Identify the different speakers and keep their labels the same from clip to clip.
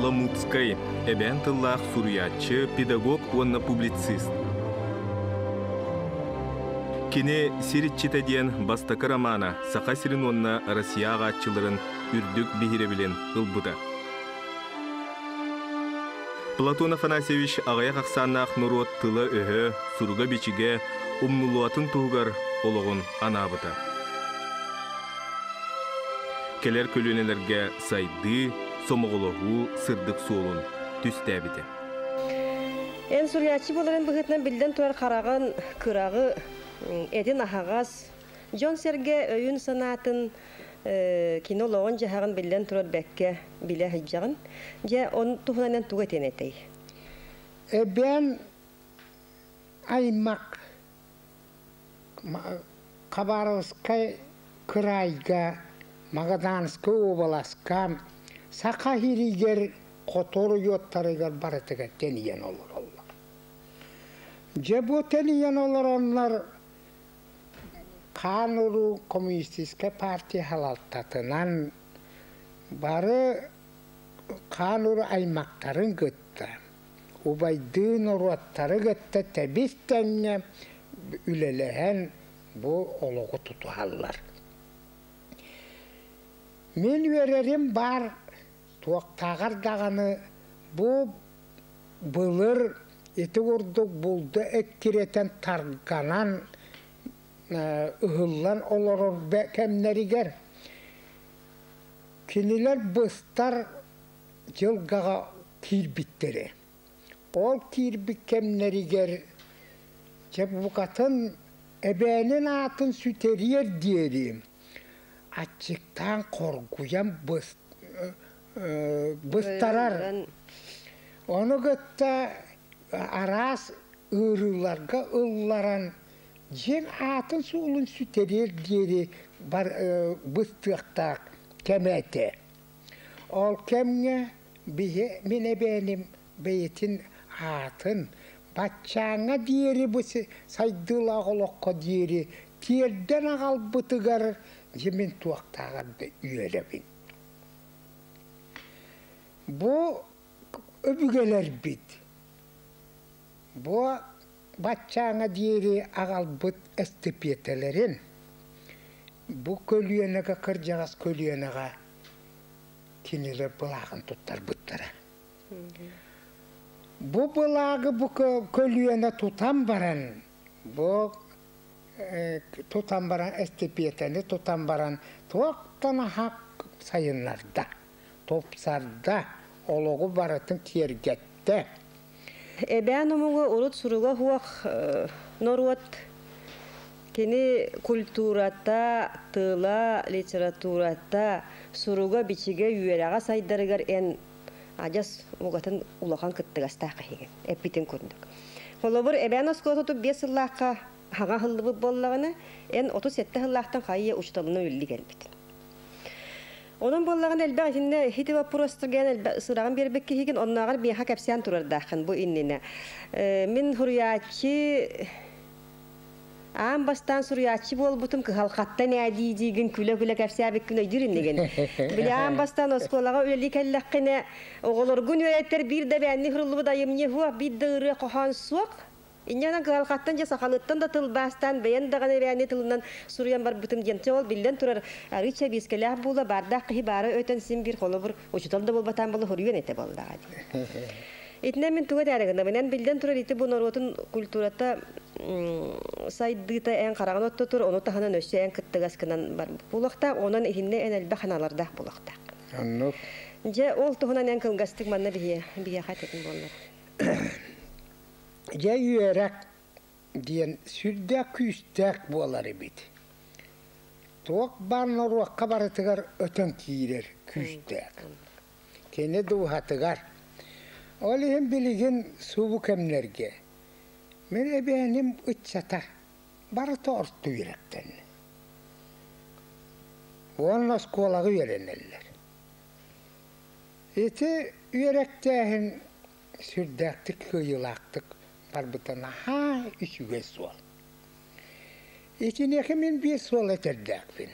Speaker 1: Ламутскай, эбээн тыллаах суруйааччы, педагог уонна публицист. Кини «Сир иччитэ» диэн бастакы романа Саха сирин уонна Россия ааҕааччыларын үрдүк биһирэбилин ылбыта. Платон Афанасьевич аҕыйах ахсааннаах норуот тыла-өһө, суруга-бичигэ умнуллубатын туһугар олоҕун анаабыта. Кэлэр көлүөнэлэргэ сайдыы, сомоҕолоһуу сырдык суолун түстээбитэ.
Speaker 2: Эн суруйааччы буоларын быһыытынан биллэн турар хараҕын кыраҕы, этин аһаҕас, дьон-сэргэ өйүн-санаатын кини олоҕун-дьаһаҕын биллэн турар бэккэ билэ сылдьаҕын. Дьэ, он туһунан эн тугу этиэн этэй?
Speaker 3: Эбээн аймах Хабаровскай кыраайга, Магаданскай уобаласка, Саха сиригэр хоту оройуоттарыгар барытыгар тэнийэн олороллор. Дьэ бу тэнийэн олороннор Хаан уруу коммунистическай партия салалтатынан бары хаан уруу аймахтарын кытта, убайдыы норуоттары кытта тэбис-тэҥҥэ үлэлэһэн бу олоҕу тутуһаллар. Мин үөрэрим баар туохтааҕар даҕаны бу былыр ити курдук булду эккирэтэн тарганан ыһыллан олорор кэмнэригэр кинилэр быстар дьылгаҕа киирбиттэрэ. Ол киирбит кэмнэригэр дьэ букатын эбээнин аатын сүтэриэр диэри аччыктаан хоргуйан быстарар. Ону кытта араас ыарыыларга ылларан дьиҥ аатын-суолун сүтэриэр диэри быстыахтаах кэмэ этэ. Ол кэмҥэ биһи мин эбээним бэйэтин аатын баччааҥҥа диэри бу сайдыылаах олоххо диэри тиэрдэн аҕалбытыгар дьэ мин туохтааҕар да үөрэбин. Бу өбүгэлэрбит бу баччааҥҥа диэри аҕалбыт эстэпиэтэлэрин бу көлүөнэгэ кырдьаҕас көлүөнэҕэ кинилэр былааҕын туттарбыттара. Бу былааҕы бу көлүөнэ тутан баран бу тутан баран эстэпиэтэни тутан баран туохтан аһа сайыннарда, тупсарда, олоҕу барытын киэргэттэ.
Speaker 2: Эбээн омугу урут суруга суох норуот кини культурата, тыла, литературата, суруга-бичигэ, үөрэҕэ сайдарыгар эн адьас угатын улахан кыттыгастаах киһигин, эппитин курдук. Холобур, эбээн оскуолата 5 сыллаахха хаҥа аһыллыбыт буоллаҕына, эн 37 сыллаахтан хайа учууталынан үлэлии кэлбит. Онон буоллаҕына элбэх итиннэ ити боппуруостарга эн элбэх сыраҕын биэрбит киһигин, оннооҕор миэхэ кэпсээн турардааххын бу иннинэ. Мин суруйааччы аан бастаан суруйааччы буолбутум кыһалҕаттан ээ дии диигин күлэ-күлэ кэпсээбиккин өйдүүр иннигин. Били аан бастаан оскуолаҕа үлэлии кэллэххинэ, оҕолоргун үөрэттэр биир да бээнни суруллубут айымньы суох, биир да ырыа хоһоон суох. Инньэ гынан кыһалҕаттан дьэ сахалыттан да тылбаастаан бэйэн даҕаны эбээни тылынан суруйан барбытым диэн. Чэ ол биллэн турар арыычча биискэлээх буола баардаах киһи баара өтөн син биир холобур учуутал да буолбатаан буола суруйан этэ буоллаҕа дии. Итинэн мин тугу этээри гынабын? Эн биллэн турар ити бу норуотун культурата сайдыыта эн хараҕын оттотур, ону таһынан өссө эн кыттыгаскынан бар буолуохтаах, онон иһиннэ эн элбэх ханалардаах буолуохтаах.
Speaker 3: Оннук.
Speaker 2: Дьэ, ол туһунан эн кылгастык манна биһиэхэ этэтин буоллар.
Speaker 3: Дьэ үөрэх диэн сүрдээх күүстээх буолар эбит. Туох баар норуокка барытыгар өтөн киирэр күүстээх. Кини дууһатыгар. Ол иһин билигин субу кэмнэргэ мин эбээним ыччата барыта орто үөрэхтэннэ. Уонна оскуолаҕа үөрэнэллэр. Ити үөрэхтээһин сүрдээхтик кыайыылаахтык барбыта наһаа үчүгэй суол. Итиниэхэ мин биир суол этэрдээхпин.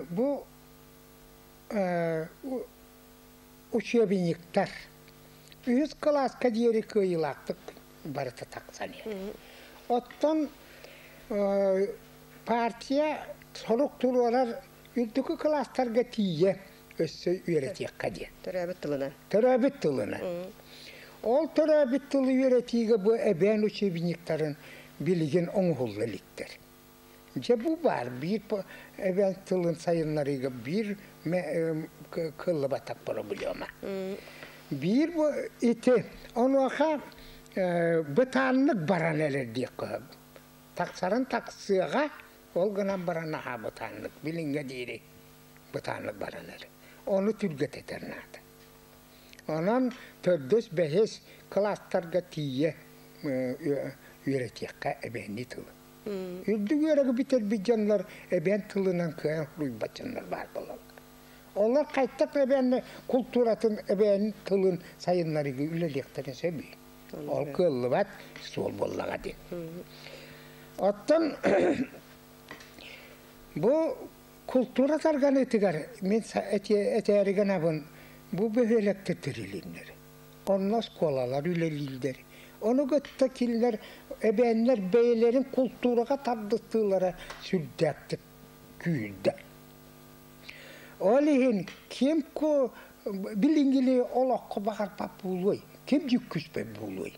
Speaker 3: Бу Учебниктар үһүс кылааска диэри кыайыылаахтык барыта тахсан иһэр. Оттон партия сорук туруорар үрдүкү кылаастарга тиийэ өссө үөрэтиэххэ диэн.
Speaker 2: Төрөөбүт тылынан.
Speaker 3: Төрөөбүт тылынан. Ол төрөөбүт тылы үөрэтиигэ бу эбээн учебниктарын билигин оҥоһулла иликтэр. Дьэ бу баар биир эбээн тылын сайыннарыыга биир кыллыбатах проблема. Биир бу ити онуоха бытааннык баран эрэр диэххэ тахсарын тахсыаҕа ол гынан баран наһаа бытааннык билиҥҥэ диэри бытааннык баран эрэр. Ону түргэтэтэр наада. Онон төрдүс, бэһис кылаастарга тиийэ үөрэтиэххэ эбээннии тылы. Үрдүк үөрэҕи бүтэрбит дьоннор эбээн тылынан кыайан суруйбат дьоннор баар буолаллар. Олор хайтах эбээн култууратын, эбээн тылын сайыннарыыга үлэлиэхтэрин сөбүй. Ол кыаллыбат суол буоллаҕа дии. Оттон бу култуура тарҕаныытыгар мин этээри гынабын бу бөһүөлэктэр тэрилиннэр. Онно оскуолалар үлэлииллэр. Ону кытта кинилэр эбээннэр бэйэлэрин култуураҕа тардыстыылара сүрдээхтик күүрдэ. Ол иһин ким билиҥҥили олоххо баҕарбат буолуой, ким дьүккүспэт буолуой?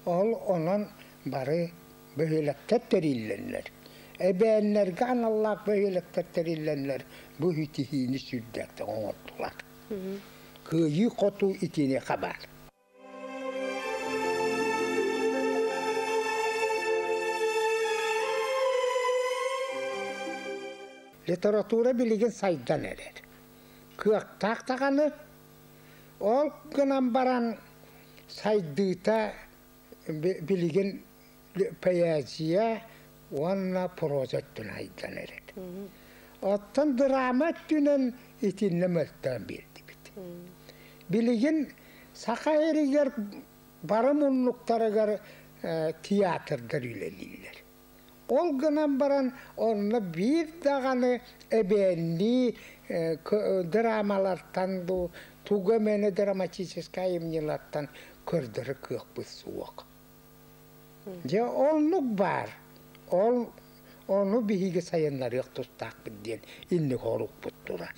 Speaker 3: Ол онон бары бөһүөлэктэр тэриллэллэр. Эбээннэргэ аналлаах бөһүөлэктэр тэриллэннэр бу итиһиини сүрдээхтик оҥордулар. Кыайыы-хотуу итиниэхэ баар. Литература билигин сайдан эрэр. Кыахтаах даҕаны, ол гынан баран сайдыыта билигин поэзия уонна проза өттүн айдан эрэр. Оттон драма өттүнэн итиннэ мөлтөөн биэрдибит. Билигин саха эригэр бары муннуктарыгар театрдар үлэлииллэр. Ол гынан баран онно биир даҕаны эбээннии драмалартан дуу, тугу эмэни драматическай айымньылартан көрдөрөр кыахпыт суох. Дьэ оннук баар. Ол ону биһиги сайыннарыах тустаахпыт диэн инник орукпут турар.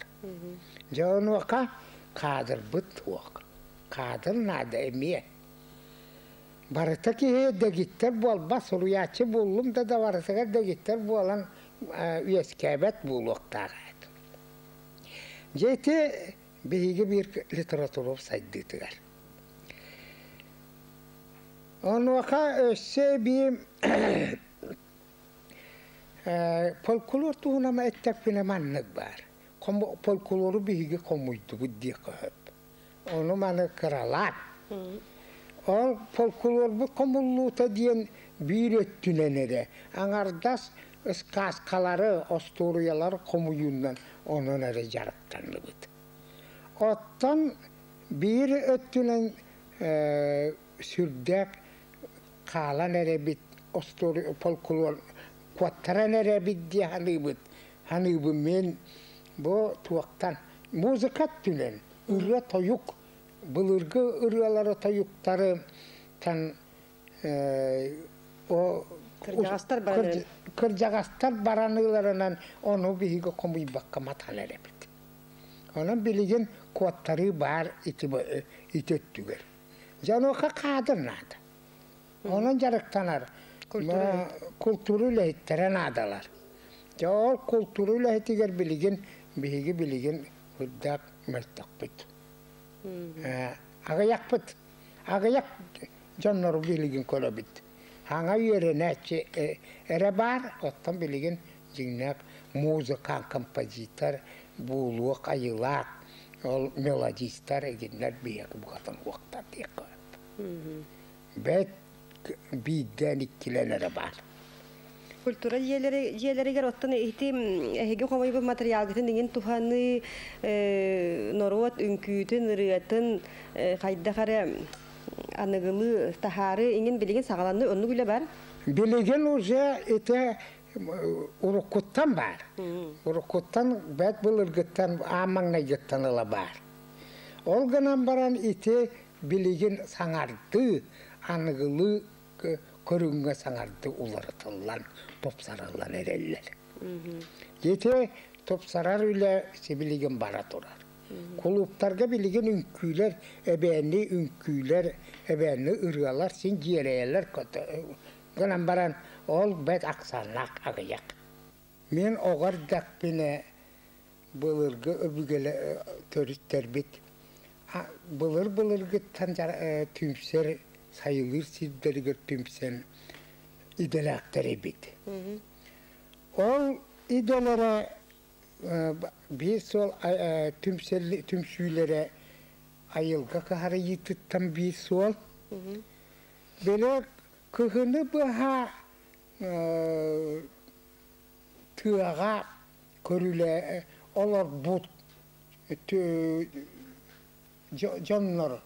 Speaker 3: Дьэ онуоха каадырбыт суох. Каадыр наада эмиэ. Барыта киһи дэгиттэр буолбат, суруйааччы буоллум да да барытыгар дэгиттэр буолан үөскээбэт буолуохтаах эт. Дьэ ити биһиги биир литература сайдыытыгар. Онуоха өссө эбии фольклор туһунан эттэхпинэ маннык баар. Фольклору биһиги хомуйдубут диэххэ сөп. Ону маны кыралаан. Ол фольклорбут хомуллуута диэн биир өттүнэн эрэ аҥардас ыскааскалары, остуоруйалары хомуйуунан онон эрэ дьарыктанныбыт. Оттон биир өттүнэн сүрдээх хаалан эрэбит остуоруйа фольклор куоттаран эрэбит дии саныыбыт саныыбын мин бу туохтан музыка өттүнэн ырыа тойук былыргы ырыалары тойуктары тан
Speaker 2: Кырдьаҕастар баран
Speaker 3: кырдьаҕастар бараныыларынан ону биһиги хомуйбакка матан эрэбит онон билигин куоттарыы баар ити ити өттүгэр Дьонуоха каадыр наада. Онон дьарыктанар култуура үлэһиттэрэ наадалар. Дьэ ол култуура үлэһитигэр билигин биһиги билигин үрдээх мөлтөхпүт. Аҕыйахпыт. Аҕыйах дьоннору билигин көрөбүт. Хаҥа үөрэнээччи эрэ баар, оттон билигин дьиҥнээх музыка, композитор буолуох айылаах ол мелодистар игиннэр биһиэхэ букатын уохтар диэххэ сөп. Бэт биирдээн иккилэн эрэ баар.
Speaker 2: Культура дьиэлэригэр оттон ити эһиги хомуйбут материалгытын иҥин туһаныы норуот үҥкүүтүн, ырыатын хайдах эрэ аныгылыы таһаары иҥин билигин саҕаланны оннук үлэ бар?
Speaker 3: Билигин уже ити уруккуттан баар. Уруккуттан бэт былыргыттан аан маҥнайгыттан ыла баар. Ол гынан баран ити билигин саҥардыы, аныгылыы көрүҥҥэ саҥардыы уларытыллан, тупсарыллан эрэллэр. Ити тупсарар үлэ сибилигин бара турар. Кулууптарга билигин үҥкүүлэр, эбээнни үҥкүүлэр, эбээнни ырыалар син дьиэрэйэллэр гынан баран ол бэт ахсааннаах аҕыйах. Мин оҕо эрдэхпинэ былыргы өбүгэлэр төрүттэрбит былыр-былыргыттан түмсэр сайылыыр сирдэригэр түмсэн идэлээхтэр эбит. Ол идэлэрэ биир суол түмсүүлэрэ айылга кыһарыйыытыттан биир суол. Били кыһыны быһа тыаҕа көрүлэ олорбут дьоннор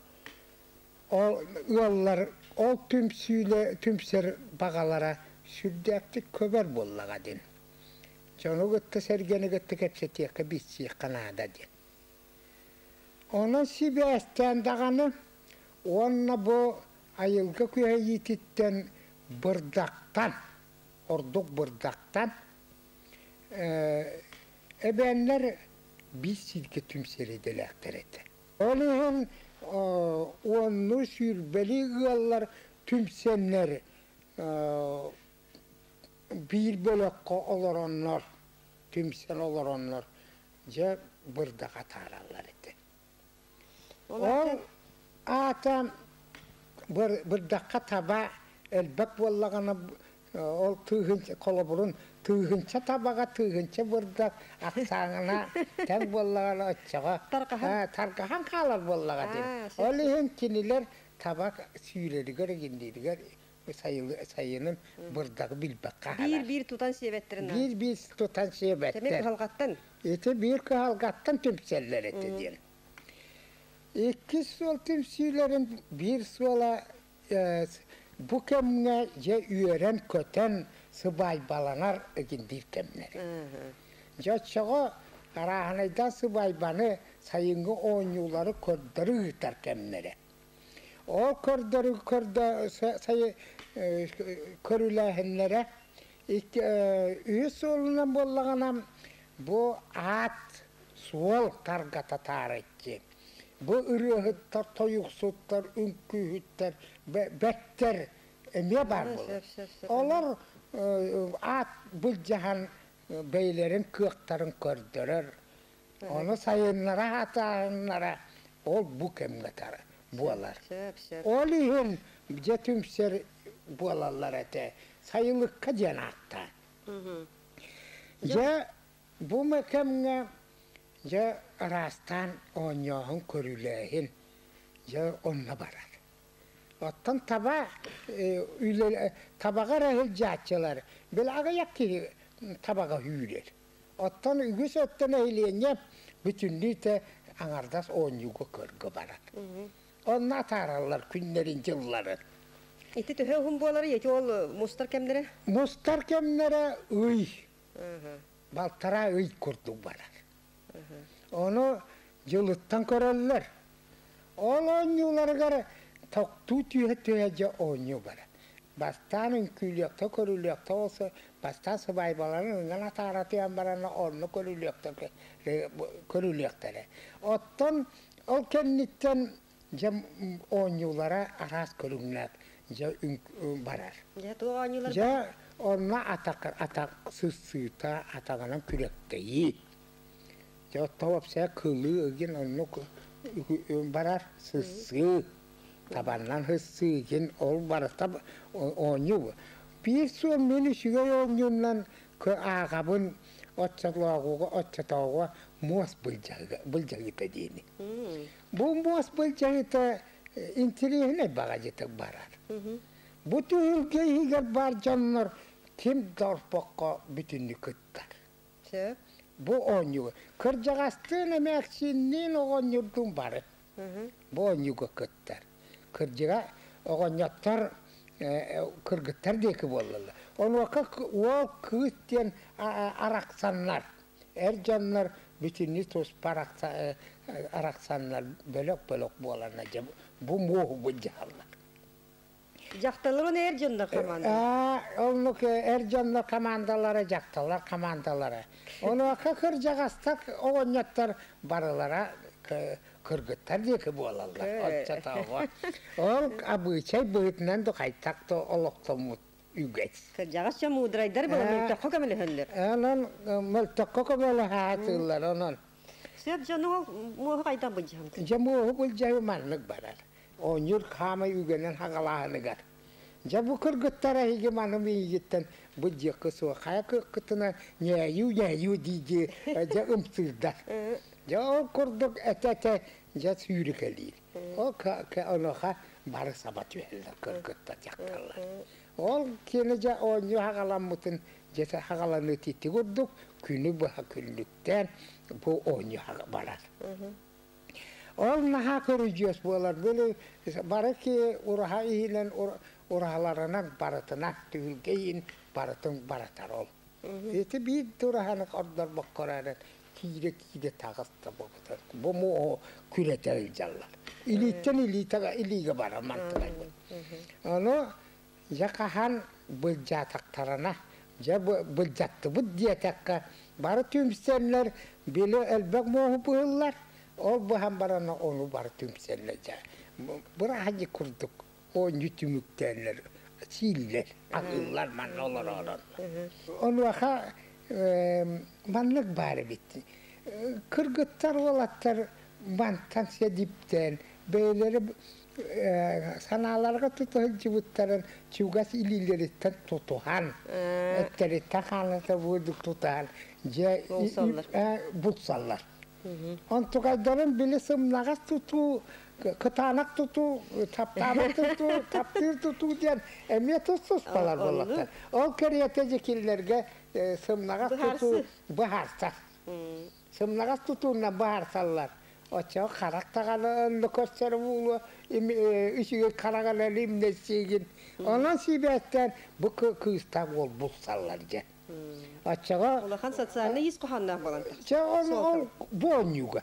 Speaker 3: ол ыаллар ол түмсүүлэ түмсэр баҕалара сүрдээхтик көбөр буоллаҕа диэн. Дьону кытта сэргэни кытта кэпсэтиэххэ билсиэххэ наада диэн. Онон сибээстээн даҕаны уонна бу айылга күһэйиититтэн бырдахтан ордук бырдахтан эбээннэр биир сиргэ түмсэр идэлээхтэр этэ. Ол иһин уонну сүүрбэлии ыаллар түмсэннэр биир бөлөххө олороннор, түмсэн олороннор дьэ бырдаҕа атаараллар этэ. Ол аата бырдахха таба элбэх буоллаҕына ол тыыһынча холобурун тыыһынча табаҕа тыыһынча бырдах ахсааҥына тэҥ буоллаҕына оччоҕо тарҕаһан хаалар буоллаҕа диэн. Ол иһин кинилэр таба сүүрэригэр игиннииригэр сайынын бырдаҕы билбэккэ аһарар.
Speaker 2: Биир-биир тутан сиэбэттэрин.
Speaker 3: Биир-биир тутан сиэбэттэр.
Speaker 2: Эмиэ кыһалҕаттан.
Speaker 3: Ити биир кыһалҕаттан түмсэллэр этэ диэн. Иккис суол түмсүүлэрин биир суола бу кэмҥэ дьэ үөрэн-көтөн сыбаайбаланар эгиндиир кэмнэр. Дьэ оччоҕо арааһынайдаах сыбаайбаны сайыҥҥы оонньуулары көрдөрүү ыытар кэмнэрэ. Ол көрдөрүү көрүлээһиннэрэ үһүс суолунан буоллаҕына бу аат суол таргата таарыччы. Бу ырыаһыттар, тойуксуттар, үҥкүүһүттэр, бэттэр эмиэ баар буолар. Олор аат былдьаһан бэйэлэрин кыахтарын көрдөрөр. Ону сайыннара сатааһыннара ол бу кэмҥэ буолар. Ол иһин дьэ түмсэр буолаллар этэ. Сайылыкка диэн ааттаан. Дьэ бу кэмҥэ дьэ араастаан оонньооһун көрүлээһин дьэ онно барар. Оттон таба табаҕа эрэ сылдьааччылар били аҕыйах киһи табаҕа үүрэр. Оттон үгүс өттө нэһилиэнньэ бүтүннүү аҥардас оонньууга көргө барар. Онно атаараллар күннэрин дьылларын.
Speaker 2: Ити төһө уһун буоларый? Ити ол мустар кэмнэрэ?
Speaker 3: Мустар кэмнэрэ ый. Балтараа ый курдук барар. Ону дьылыттан көрөллөр. Ол оонньууларыгар тохтуу түһэ-түһэ дьэ оонньуу барар. Бастаан үҥкүүлүөхтэ, көрүлүөхтэ олсо, бастаан сыбаайбаларын ыҥан атааратыйан баран онно көрүлүөхтэрэ. Оттон ол кэнниттэн дьэ оонньуулара араас көрүҥнээх дьэ барар.
Speaker 2: Дьэ туох оонньуулар?
Speaker 3: Дьэ онно атах атах сыссыыта атаҕынан күрэхтэһии. Дьэ оттон вообще кылыы ыгин оннук барар сыссыы. Табаннан сыссыы игин ол барыта оонньуу. Биир суол мин үчүгэй оонньуунан ааҕабын оччотооҕуга оччотооҕуга муос былдьаһыыта диэни. Бу муос былдьаһыыта интириэһинэй баҕадьытык барар. Бу түһүлгэ иһигэр баар дьоннор ким да орпокко бүтүннүү кыттар.
Speaker 2: Сөп.
Speaker 3: Бу оонньууга кырдьаҕастыын эмээхсинниин оҕонньордуун бары бу оонньууга кыттар. Кырдьыга оҕонньоттор кыргыттар диэки буоллаллар. Онуоха уол кыыс диэн арахсаннар эр дьоннор бүтүннүү туспа арахсаннар бөлөх-бөлөх буоланна дьэ бу муоһу былдьаһаллар.
Speaker 2: Дьахталлар уонна эр дьоннор командалара.
Speaker 3: Оннук эр дьоннор командалара, дьахталлар командалара. Онуоха кырдьаҕастар оҕонньоттор барылара кыргыттар диэки буолаллар. Оччотооҕу. Ол абыычай быһыытынан да хайтах да олохтоммут үгэс.
Speaker 2: Кырдьаҕас дьон муударайдар буолан мөлтөххө көмөлөһөллөр.
Speaker 3: Онон мөлтөххө көмөлөһө онон.
Speaker 2: Сөп дьону ол муоһу хайдах былдьаһан?
Speaker 3: Дьэ муоһу былдьаһыы маннык барар. Оонньуур хаамай үгэнэн хагалааһыныгар. Дьэ бу кыргыттар эһиги маны миигиттэн бу диэки суох хайа кыккытына ньээйүү-ньээйүү дии-дии дьэ ымсыырдар. Дьэ ол курдук этэ-этэ дьэ сүүрүкэлиир. Ол онуоха бары саба түһэллэр кыргыттар дьахталлар. Ол кини дьэ оонньуу хаҕаламмытын дьэ хаҕаланыы ити курдук күнү быһа күннүктээн бу оонньуу барар. Ол наһаа көрүдьүөс буолар. Били бары ки ураһа иһинэн ураһаларынан барытынан түһүлгэ иһин барытын баратар ол. Ити биир ураһаны ордорбокко эрэн киирэ-киирэ таҕыста буолбута. Бу муоһу күрэтэ илдьаллар. Илииттэн илиитэҕэ илиигэ барар мантыларбыт. Ону дьэ хаһан былдьаатахтарына, дьэ былдьаттыбыт диэтэххэ, бары түмсэннэр били элбэх муоһу быһыллар, ол быһан баран ону бары түмсэллэр дьэ. Бырааһынньык курдук оонньуу түмүктээннэр сииллэр, аһыыллар манна олоророн. Онуоха маннык баар эбит. Кыргыттар, уолаттар мантан сэдиптээн бэйэлэрэ санааларга тута сылдьыбыттарын чугас илиилэриттэн тутуһан, эттэриттэн хаалата буолдук тутаһан, дьэ булсаллар. Онтукайдарын били сымнаҕас тутуу, кытаанах тутуу, таптаабат тутуу, таптыыр тутуу диэн эмиэ тус-туспалар буоллахтар. Ол кэриэтэ дьэ кинилэргэ сымнаҕас тутуу быһаарсар. Сымнаҕас тутуунан быһаарсаллар. Оччоҕо харах даҕаны онно көрсөр буолуо, үчүгэй хараҕынан имнэсиигин. Онон сибээстээн бу кыыстаах уол булсаллар дьэ. Оччоҕо
Speaker 2: Улахан социальнай ис хоһоонноох буолан
Speaker 3: Чэ ол ол бу оонньууга.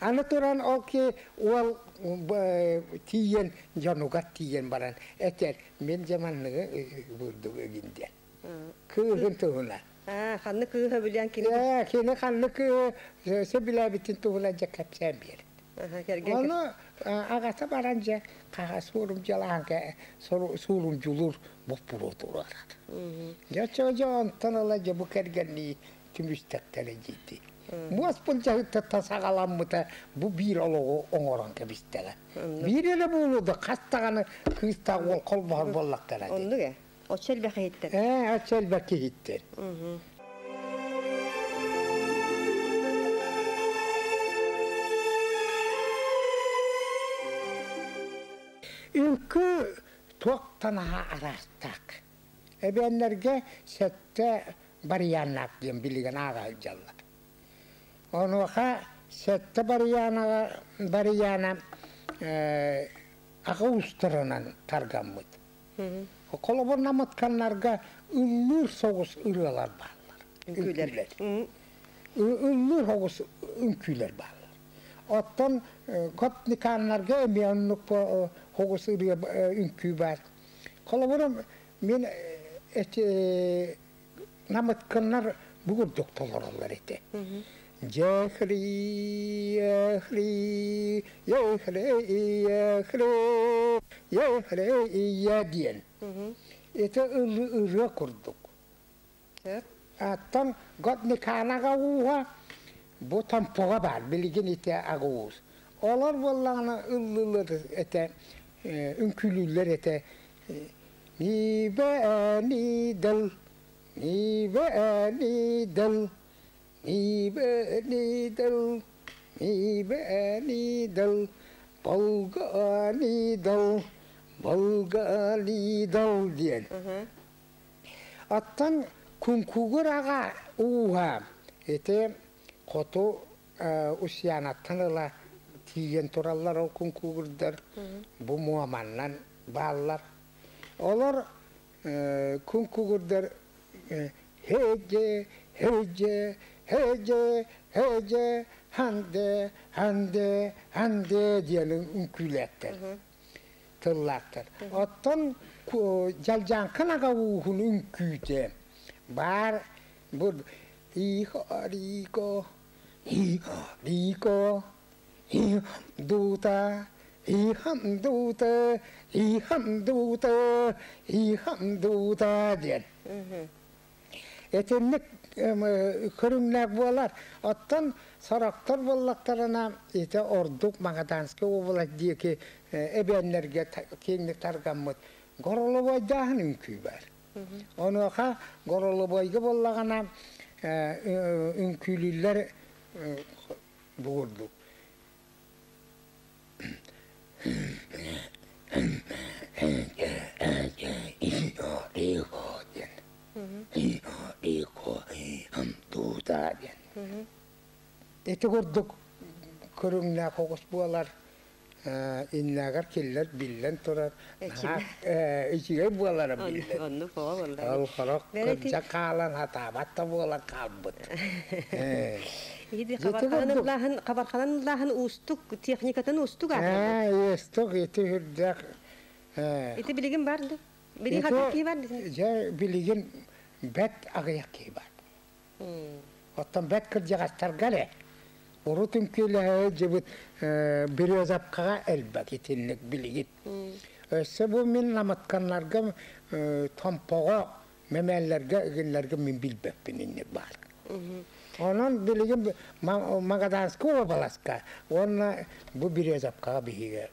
Speaker 3: Аны туран ол ки уол тиийэн дьонугар тиийэн баран этэр мин дьэ манныгы бурдук өгүн диэн. Кыыһын туһунан.
Speaker 2: Ханнык кыыһы билэн кини
Speaker 3: Кини ханнык кыыһы сөбүлээбитин туһунан дьэ кэпсээн биэр. Ону аҕата баран дьэ хаһа суорумдьалаан суорумдьулуур боппуруо туруорар. Дьэ дьэ онтон ыла дьэ бу кэргэннии түмүстэктэрэ диити. Муос былдьаһыттан саҕаламмыта бу биир олоҕу оҥорон кэбистэҕэ. Биир эрэ буолуо да хас даҕаны кыыстаах уол холбоһор буоллахтара дии.
Speaker 2: Оннук ээ. Оччо элбэх иһиттэр.
Speaker 3: Ээ, оччо элбэх киһиттэр. Үҥкүү туох танаһа араастаах. Эбээннэргэ сэттэ барыйааннаах диэн билигин ааҕа сылдьаллар. Онуоха сэттэ барыйаанаҕа барыйаана аҕа уустарынан таргаммыт. Холобур, намытканнарга ыллыыр соҕус ырыалар бааллар.
Speaker 2: Үҥкүүлэр.
Speaker 3: Ыллыыр соҕус үҥкүүлэр бааллар. Оттон Котниканнарга эмиэ оннук соҕус ырыа үҥкүү баар. Холобур, мин эти намытканнар бу курдук толороллор этэ. Дьэхри, ехри, ехри, ехри, ехри, ия диэн. Это ырыа курдук. Оттон Готниканаҕа ууһа бу Томпоҕо баар, билигин ити аҕа уус. Олор буоллаҕына ыллыыллар этэ, үҥкүүлүүллэр этэ. Нибэ дыл, нибэ дыл, Нибэ-нидыл, нибэ-нидыл, болга-нидыл, болга-нидыл диэн. Оттон куҥкугур аҕа ууһа ити хоту Усьянаттан ыла тиийэн тураллар ол куҥкугурдар бу муоманнан бааллар. Олор куҥкугурдар Һээдьэ, һээдьэ, Хэдьэ, хэдьэ, ханде, ханде, ханде диэн үҥкүүлээттэр, тыллаахтар. Оттон дьалдьааҥкын аҕа ууһун үҥкүүтэ баар бу Ико, Рико, Дута, Ихам дута, Ихам дута, Ихам дута диэн. Этинник көрүҥнээх буолар. Оттон сорохтор буоллахтарына ити ордук Магаданскай уобалас диэки эбээннэргэ киэҥник таргаммыт горолобойдааһын үҥкүү бар. Онуоха горолобойга буоллаҕына үҥкүүлүүллэр бу курдук. Диэн. Ити курдук көрүҥнээх оҕус буолар иннагар киллэр биллэн турар үчүгэй буолара биллэр.
Speaker 2: Оннук оҕо буолла.
Speaker 3: Ол хорох кырдьа хаалан хатаабат да буолан хаалбыт.
Speaker 2: Иди хабарханан ыллааһын уустук техникатын уустук
Speaker 3: аата. Уустук ити үрдэх.
Speaker 2: Ити билигин бар да? Билигин ханнык киһи бар?
Speaker 3: Дьэ билигин бэт аҕыйах киһи бар. Оттон бэт кырдьаҕастарга эрэ урут үҥкүүлэһэ дьыбыт Березовкаҕа элбэх итинник билигин. Өссө бу мин наматканнарга Томпоҕо мэмээллэргэ ыгылларга мин билбэппин инник баар. Онон билигин Магаданскай уобаласка уонна бу Березовкаҕа биһиги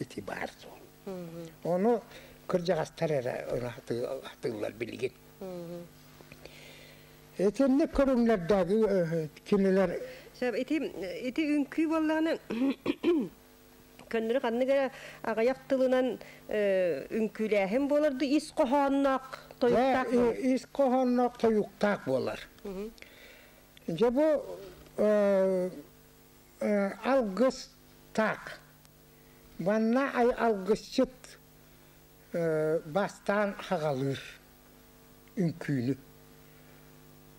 Speaker 3: ити баар суол. Ону кырдьаҕастар эрэ атыыллар билигин. Итинник көрүҥнэрдээги кинилэр
Speaker 2: Сөп, ити ити үҥкүү буоллаҕына көннөрү ханнык эрэ аҕыйах тылынан үҥкүүлээһин буолар ду ис хоһоонноох тойуктаах буолар?
Speaker 3: Ис хоһоонноох тойуктаах буолар. Дьэ бу алгыс таак. Манна ай алгысчыт бастаан хаҕалыыр үҥкүүнү.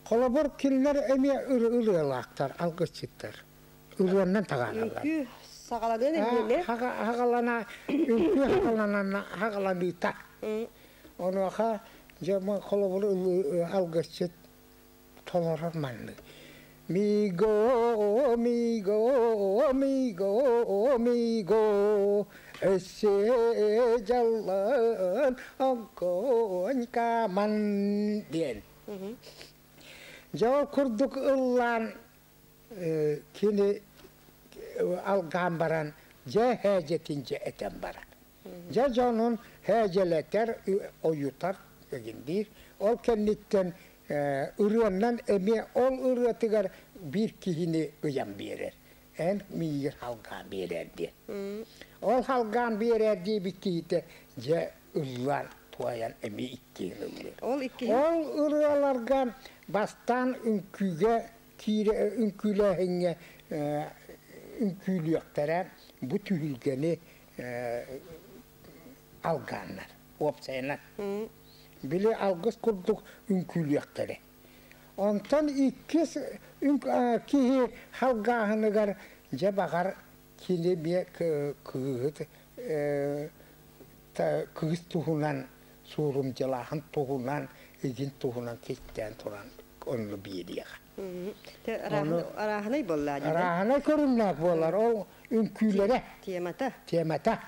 Speaker 3: Холобур, кинилэр эмиэ ырыалаахтар, алгысчыттар. Ырыаннан таҕаараллар.
Speaker 2: Үҥкүү саҕаланыан иннинэ?
Speaker 3: Хаҕалана, үҥкүү хаҕаланана хаҕаланыыта. Онуоха дьэ холобур алгысчыт толорор маннык. Миго, миго, миго, миго, өссө дьаллан огонька ман диэн. Дьэ ол курдук ыллаан кини алгаан баран дьэ һээдьэтин дьэ этэн барар. Дьэ дьонун һээдьэлэтэр, ойутар эгин диир. Ол кэнниттэн ырыаннан эмиэ ол ырыатыгар биир киһини ыйан биэрэр. Эн миигин халгаан биэрэр диэн. Ол халгаан биэрэр диэбит киһитэ дьэ ыллаан туойан эмиэ иккиһин ыллыыр.
Speaker 2: Ол иккиһин?
Speaker 3: Ол ырыаларга бастаан үҥкүүгэ киирэ үҥкүүлээһиҥҥэ үҥкүүлүөхтэрэ бу түһүлгэни алгааннар уопсайынан. Били алгыс курдук үҥкүүлүөхтэрэ. Онтон иккис киһи халгааһыныгар дьэ баҕар кини эмиэ кыыһыт кыыс туһунан суорумдьалааһын туһунан игин туһунан кистээн туран онно биэриэҕэ.
Speaker 2: Арааһынай буоллаа дии.
Speaker 3: Арааһынай көрүҥнээх буолар. Ол үҥкүүлэрэ.
Speaker 2: Темата.
Speaker 3: Темата.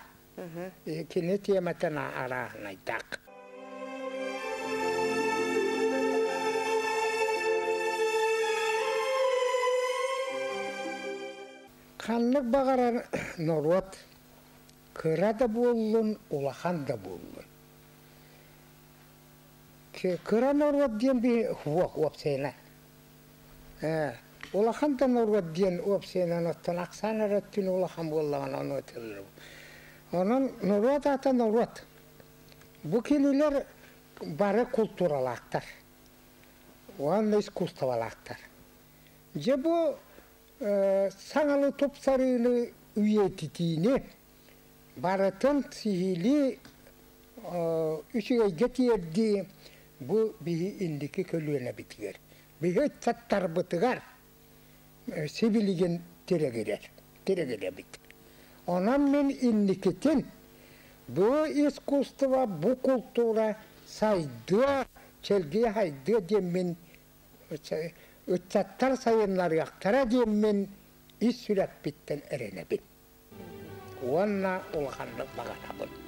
Speaker 3: Кини темата арааһынайдаах. Ханнык баҕарар норуот кыра да буоллун, улахан да буоллун. Кыра норуот диэн би хуох уопсайынан. Улахан да норуот диэн уопсайынан оттон ахсаан эрэ өттүн улахан буоллаҕына ону этиллэр. Онон норуот аата норуот. Бу кинилэр бары култууралаахтар уонна искусстволаахтар. Дьэ бу саҥалы тупсарыыны үйэтитиини барытын сиһилии үчүгэйгэ тиэрдии бу биһи инники көлүөнэбитигэр. Биһи ыччаттарбытыгар сибилигин тирэгирэр, тирэгирэбит. Онон мин инникитин бу искусство, бу култуура сайдыа, чэлгийэ сайдыа диэммин, ыччаттар сайыннарыахтара диэммин ис сүрэхпиттэн эрэнэбин. Уонна улаханнык баҕарабын.